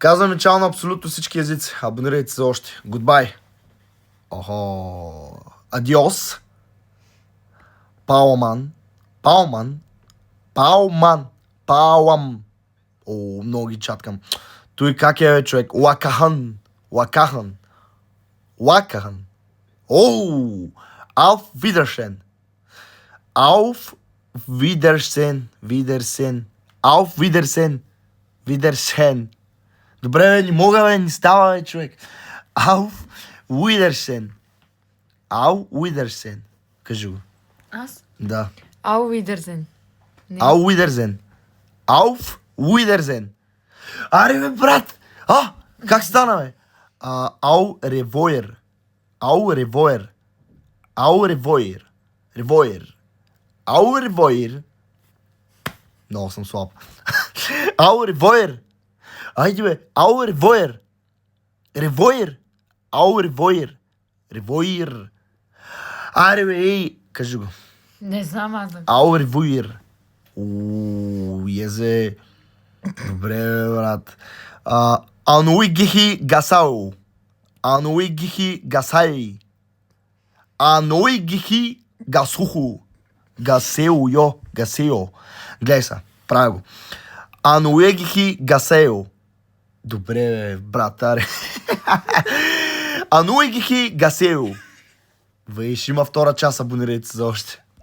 Казваме чао на абсолютно всички езици. Абонирайте се още. Goodbye. Охо. Адиос. Пауман. Пауман. Пауман. Пауам. О, много ги чаткам. Той как е, човек? Лакахан. Лакахан. Лакахан. Оу. Auf Wiedersehen. Auf Wiedersehen. Wiedersehen. Auf Wiedersehen. Wiedersehen. Добре, бе, не мога, бе, не става, бе, човек. Auf Wiedersehen. Auf Wiedersehen. Кажи го. Аз? Да. Ау Видерзен. Auf Wiedersehen. Auf Wiedersehen. Аре, бе, брат! Как стана, бе? Au Revoir. Au Revoir. Au Revoir. Revoir. Au Revoir. Много съм слаб. Au Revoir. Айде, бе. Au Revoir. Revoir. Au Revoir. Revoir. Аре, бе, ей. Кажи го. Не знам аз да... Au Revoir. Езе. Добре, бе, брат. Ануи гихи гасао. Ануи гихи гасай. Ануи гихи гасуху. Гасео, йо. Гасео. Гледай са. Правя го. Ануи гихи гасео. Добре, бе, брат, аре. Ануи гихи гасео. Виж, има втора част, абонирайте се за още.